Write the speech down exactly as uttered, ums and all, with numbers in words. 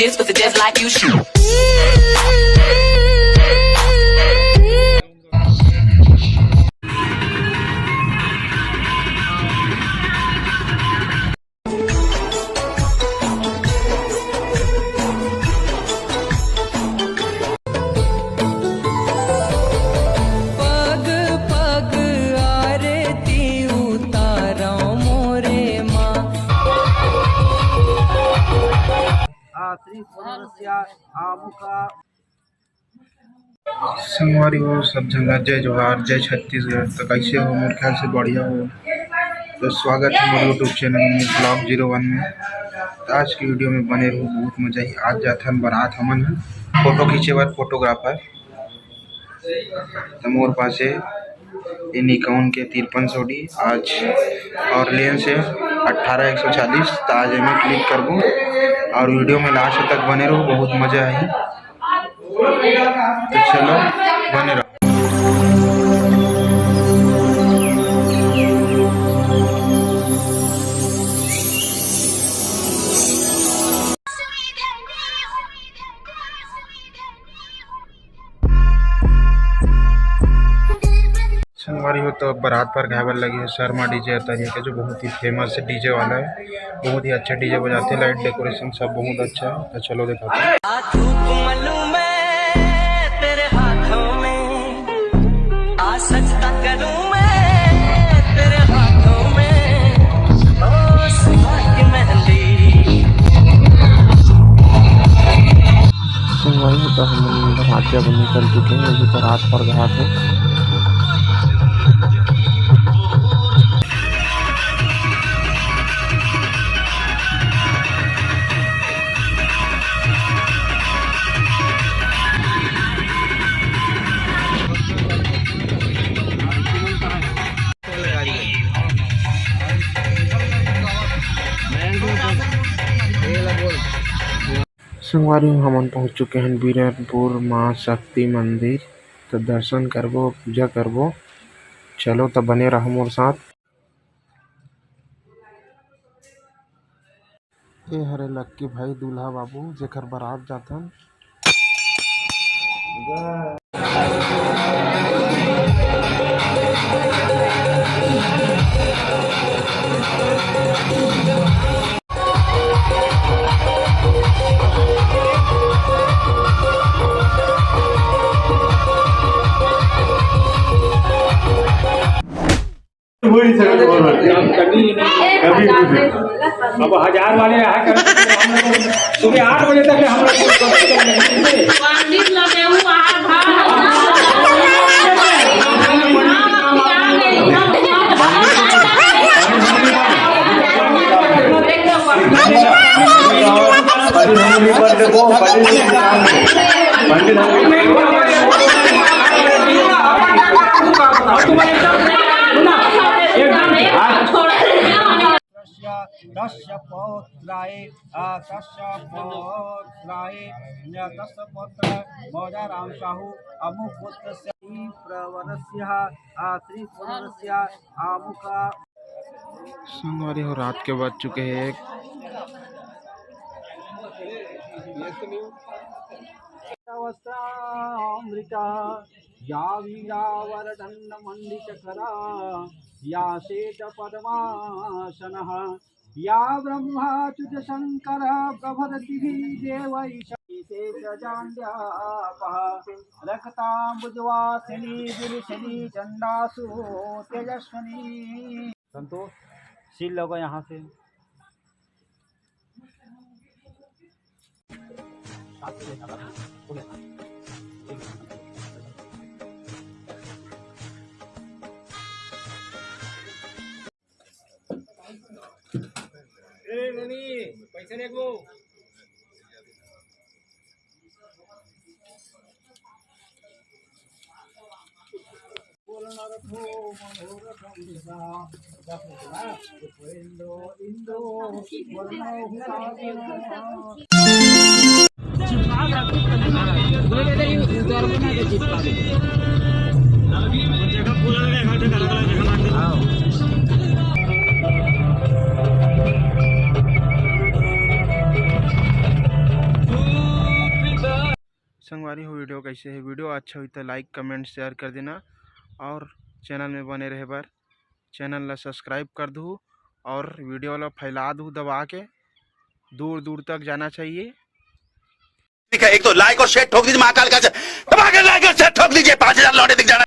This was the just like you shoot. पग पग आरती उतारौ मोरे माँ। आ, श्री पुनरस्या आमुखा। संगवारी हो, सब झन ला जय जोहार, जय छत्तीसगढ़। तो कैसे हो? मोर ख्याल से बढ़िया हो। तो स्वागत है मोर YouTube चैनल में, ब्लॉग जीरो वन में। तो आज की वीडियो में बने रहो, बहुत मजा ही। आज जाथन बारात हमन ह फोटो खींचे बर फोटोग्राफर। तो मोर पास है ये निकॉन के तिरपन सौ डी आज, और लेंस है अट्ठारह एक सौ चालीस। तो आज एमे क्लिक करबो और वीडियो में लास्ट तक बने रहो, बहुत मजा आही। तो चलो, बने रहो। संगवारी हो, तो बारात पर गाए बर लगे हे शर्मा डीजे अतरिया के, जो बहुत ही फेमस डीजे वाला है, बहुत ही अच्छा डीजे बजाते हैं, लाइट डेकोरेशन सब बहुत अच्छा है। तो चलो दिखाते हैं। आ धूप मलूं मैं तेरे हाथों में, आ सजदा करूं मैं तेरे हाथों में, ओ सुबह की मेहंदी। संगवारी हो, तो हमन बारात जब निकल चुके हैं, अभी तो रात पड़ रहा था। संगवारी हो, हमन पहुंच चुके हैं बीरनपुर मां शक्ति मंदिर। तो दर्शन करबो, पूजा करबो। चलो, तो बने रहो मोर साथ। ए हरे लक्की भाई दूल्हा बाबू, जेकर बारात जाथन। हो ही सकता है, कभी कुछ। अब हजार वाले रहा कर, हम लोग सुबह आठ बजे तक हम लोग कुछ करते नहीं थे। पंडित लगे हुआ है, हाँ, हाँ। पंडित, पंडित, पंडित, तस्य, तस्य पौत्राय, आ, तस्य पौत्राय, तस्य पौत्र मौजा राम साहू अमुक पुत्रस्य प्रवरस्य, आ, श्री पुनरस्य आमुखा। संगवारी हो, रात के बज चुके हैं एक। वस्त्रामृता या वीरावरदण्डमण्डितकरा या श्वेतपद्मासनः या ब्रह्माच्युतशङ्करः प्रभृतिभिः देवैः सहितः जाड्यापः रक्ताम्बुजवासिनी दुर्शनी चण्डासु तेजस्विनी। संतोष, सील लगा यहाँ से। ए ननी, पैसा दे को। संगवारी हो, video कैसे है? Video अच्छा होही त like, comment, share कर देना और channel में बने रहे बर channel ला subscribe कर दू और video ला फैला दू दबा के, दूर दूर तक जाना चाहिए। ठीक है, एक तो like और share ठोक दीजिए महाकाल का, दबा के like और share ठोक दीजिए, पाँच हजार लौंडे दिख जाना।